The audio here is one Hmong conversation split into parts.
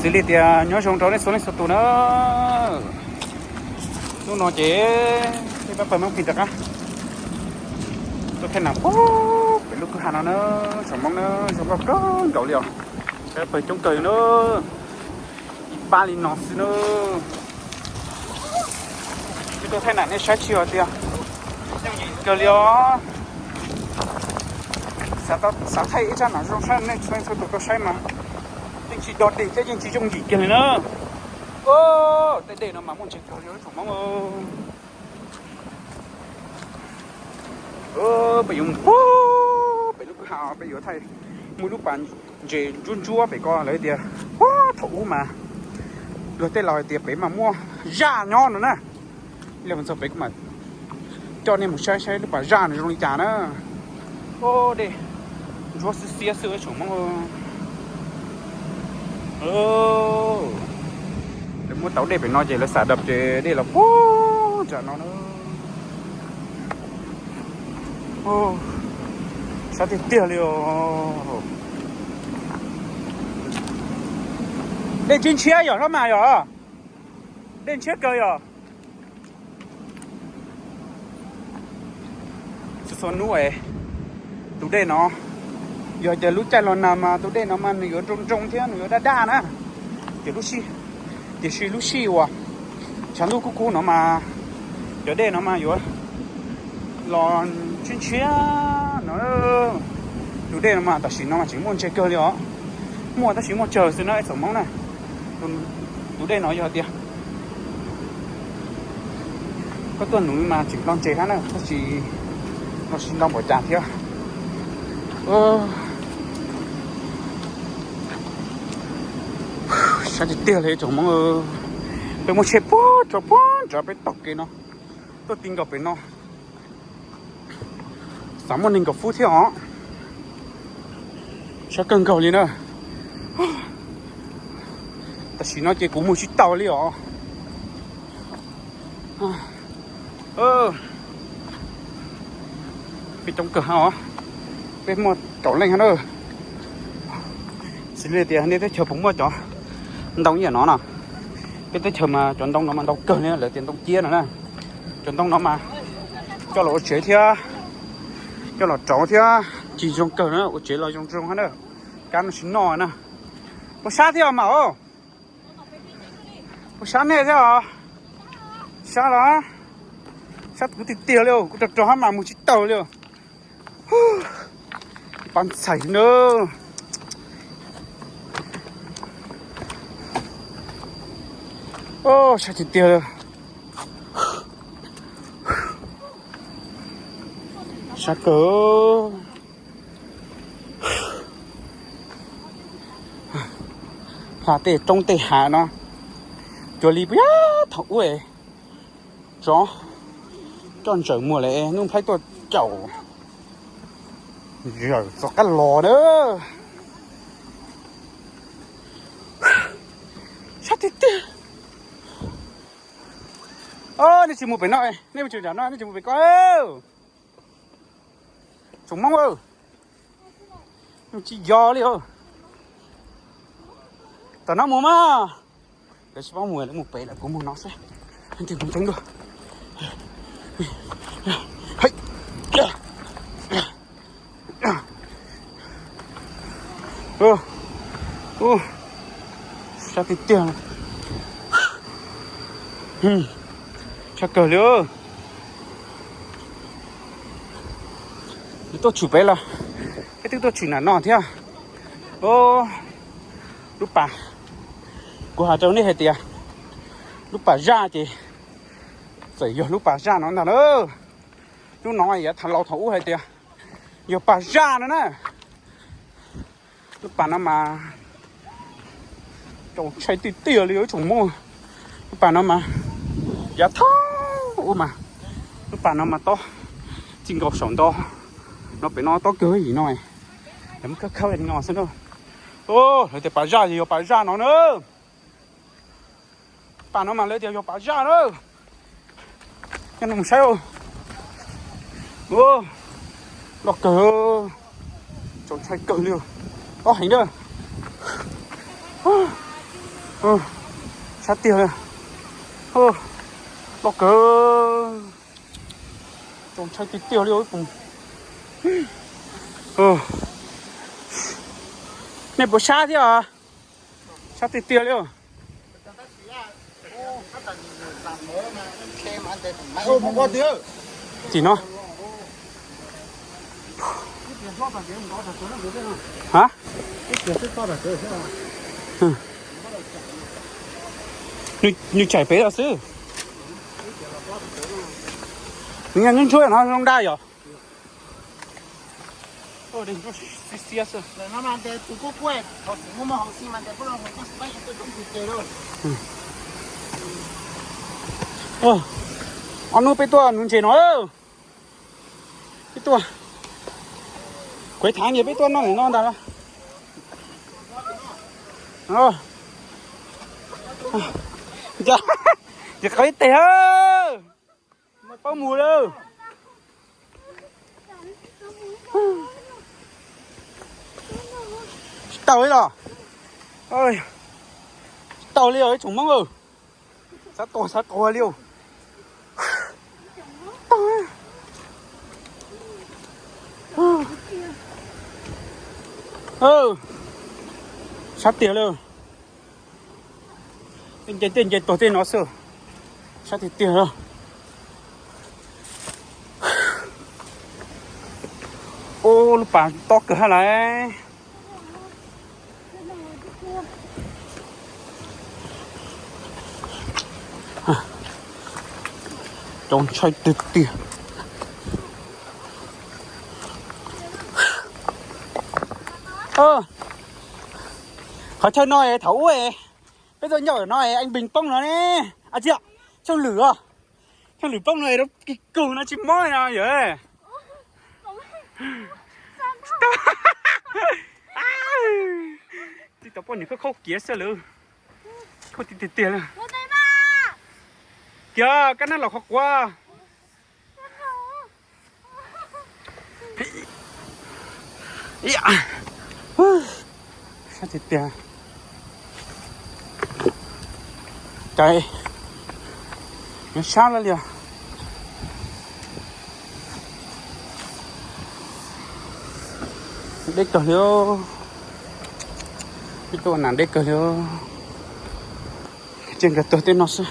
Xws li tias nyob zoo rau nej txhua leej txhua tus na. Hnub no ces peb pab pawg Hmoob Pis rov qab tuaj thaij nam pem lub kwj ha no na, tsoom Hmoob na, zoo nkauj kawg nkaus li os. Pab pawg coob kawg li na, ib pab li no xwb na. Peb tuaj thaij nam nej saib tsis hais tias yooj yim kawg li os. Xav thaij ib zaj nam zoo saib nej txhua leej txhua tus tau saib mas yeej tsis dog dig thiab yeej tsis yooj yim kiag li na. Tej dej no mas muaj ntses kawg li tsoom Hmoob. Peb yuav mus pem lub kwj ha, peb yuav thaij muaj lub pas ntses ntsuab ntsuab pem ko, lawv tias puag thaum ub mas luag tej laus hais tias pem mas muaj zaj nyob no na. Ib pliag mus txog pem kuv mam coj nej mus saib saib lub pas zaj no zoo li cas na. Dej ntsuab xiab xiab xwb tsoom Hmoob. Lawv muab tau dej pem no ces lawv xam dab ces dej los puag nram no na. Sab tiag tiag li os. Dej ntshiab ntshiab yom, sab mas yom. Dej ntshiab kawg yom. Txhua txhua hnub es tus dej no, yog tias lub caij los nag mas tus dej no mas nws yuav nroo nroo thiab nws yuav daj daj na. Tiam sis lub sij, tiam sis lub sij uas tshav ntuj kub kub no mas cov dej no mas yuav los ntshiab ntshiab no. Tus dej no mas tam sim no mas tseem muaj ntses kawg li os. Muaj tab sis muaj tsawg xwb na ib tsoom Hmoob na. Tus dej no yog tias koj tuaj nuv mas tseem ntau ntses hab na, tab sis no tsis ntau npaum cas thiab. Sab tiag tiag li tsoom Hmoob. Peb muab tsheb puag tso puag nrad peb taug kev no tuaj ti nkaus pem no. Xav muaj neeg nkaum fub thiab os. Sab kawg nkaus li na. Tam sim no ces kuv mus tsis tau li os. Peb coob kawg os, peb muaj kaum leej na. Xws li tias nej teb chaws puas muaj cov ntoo ib yam no no? Peb teb chaws mas cov ntoo no mas ntau kawg li, lawv tias ntoo ciab no na. Cov ntoo no mas coj los ua tsev thiab, coj los rauv thiab tsis zoo kawg na, ua tsev los zoo zoo hab na. Kab no tsis noj na. Puas sab thiab mas os? Puas sab nej thiab os? Sab los? Sab kuv tiag tiag li, kuv rog rog hab mas mus tsis taus li. Pab ntxhais na. Sab tiag tiag li. Sab kawg. Hla tej roob tej hav no, cuag li puag thaum ub tsov coj ntsaws muag lawm, Nuj Nplhaib tuaj caum zawm txov qab los na. Sab tiag tiag. Nej tsis mus pem no, nej mus tseem nram no, nej tsis mus pem ko. Tsoom Hmoob, tsis yog li. Tom no mus mas, lawv tsis paub mus, lawv mus pem lawm, kuv mus no xwb. Mus tseeb dua. Sab tiag tiag. Sab kawg li. Tuaj tshwm pem los, peb twb tuaj tshwm nram no thiab. Lub pas, kuv hais rau nej hais tias lub pas zaj ces txawm yog lub pas zaj no ntag na. Lub no yav thaum laus thaum ub hais tias yog pas zaj no na. Lub pas no mas txaus ntshai tiag tiag li tsoom Hmoob. Lub pas no mas yav thaum ub mas, lub pas no mas tob txij nkaus saum ntoo no pem no tob kawg yim no. Lawv muab khawb khawb no xwb na. Lawv tias pas zaj ces yog pas zaj no na. Pas no mas lawv tias yog pas zaj na. Coj nej mus saib. Loj kawg, txaus ntshai kawg li. Tob heev na. Sab tiag li. Loj kawg. Txaus ntshai tiag tiag li. Nej puas sab thiab os? Sab tiag tiag li. Tim no. Ha? Nws tsaim pem los xwb. Nws ntsuab no zoo daj yom. Ob hnub peb tuaj nuv ntses no. Peb tuaj, kuv thav nyias peb tuaj noj ntawm no ntag. Ces qhov ib teg, paub mus lawm. Tsis tau li los? Tsis tau li os ib tsoom Hmoob. Xav tuag xav tuag li. Sab tiag li. Nce tej nce tuag tej no xwb. Sab tiag tiag li. Ub, lub pas tob kawg hab lauj. Txaus ntshai tiag tiag. Qhov chaw no es thaum ub es peb tuaj nyob no es Anh Bình poob no ne. Tsis, Xyooj Lwm os. Xyooj Lwm poob no es rau kis kug no tsis mob no yom. Tib tau poj niam khaub khaub kiav xwb lawm. Khaub tiag tiag tiag li. Kiag kab nab los qhov quav. Sab tiag tiag. Cas nyob sab lawm li os. Deb kawg li. Peb tuaj nas deb kawg li. Ces nkawd tuag tej no xwb.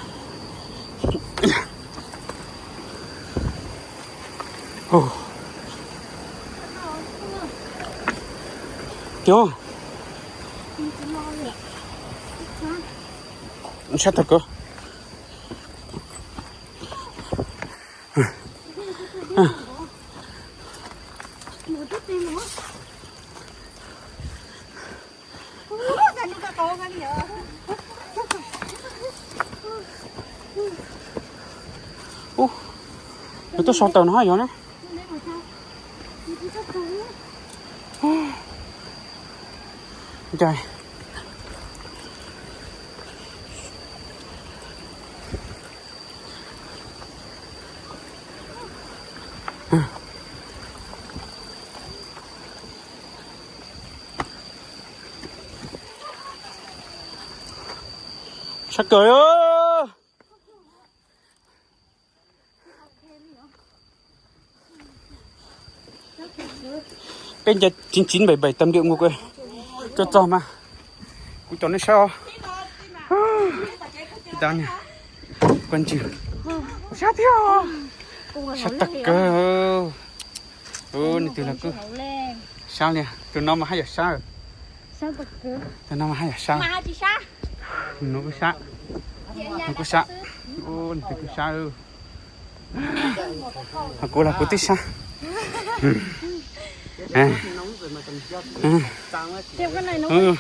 Tiag. Sab tag kawg. Ub, nws tuaj sau taws no hab yog ne. Ncaim. Sab kawg. Peb ncaim chín chín bảy bảy tầm địa ngục ơi. Txog txog mas kuv coj nej saib os. Ib tag, sab thiab. Sab tag kawg. Ub, nws twg los kuj sab li. Tus no mas haj yam sab. Tus no mas haj yam sab. Nws kuj sab. Nws kuj sab. Ub, nws twg kuj sab. Ho kuv los kuv twb sab.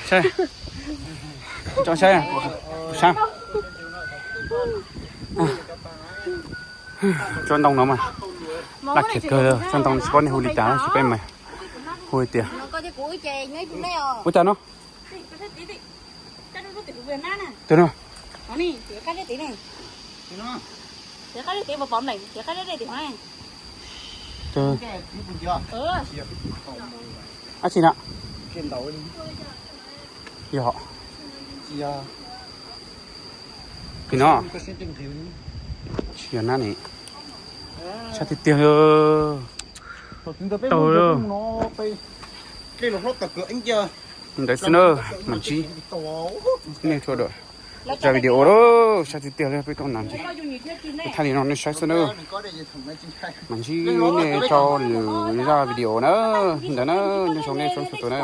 Saib, tso saib, kuv sab. Tsob ntoo no mas laj kiag kawg, tsob ntoo tsis paub nej hu li cas, tsis peb mas hu tias ua cas no. Tus no. Ab tsi na. Yog. Li no, tsis yog nab ne, sab tiag tiag li. Tau li. Ntawd xwb na, mam ntsib nej rau dua zaj video na, sab tiag tiag li peb tuaj nab ntsis. Thaij li no nej saib xwb na, mam ntsib nej rau lwm zaj video na. Ntawd na, nyob zoo nej txhua tus na.